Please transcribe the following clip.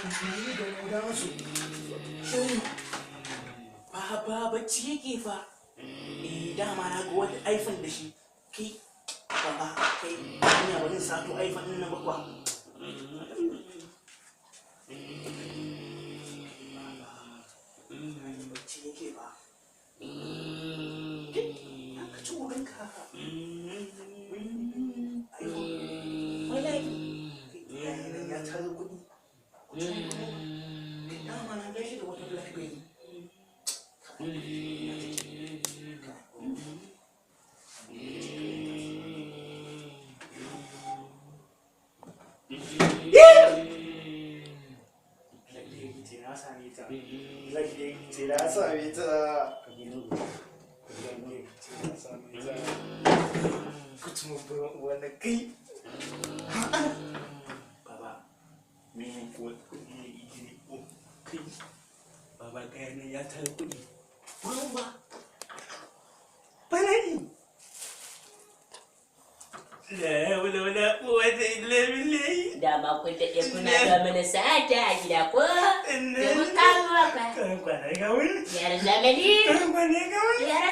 Da su. Shin baba bacci yake fa? Eh, dama na ga wani iPhone da shi. Kai baba, kai ina ba zan sato iPhone ɗin nan ba kuwa. Baba, bacci yake fa. Kai, ka ci wurinka. iPhone. Wallahi. Kai, ya taro kuɗi. Ku ci wurin. Kai, dama na gaishe da wata BlackBerry. BlackBerry ce na same ta. BlackBerry ce na same ta. BlackBerry ce na same ta. Kutumin burin uwan kai. Baba, me ko kuɗi ne ijiri ko kai. Baba, kayan nan ya tara kuɗi. Wurin ba. Bala'i. La wala wala quwwata illa billahi. Dama kun daɗe kuna ga mana sata a gida ko? Da mun kawo maka. Kan kwana ga wani. Yaran zamani. Kan kwana ga wani. Yaran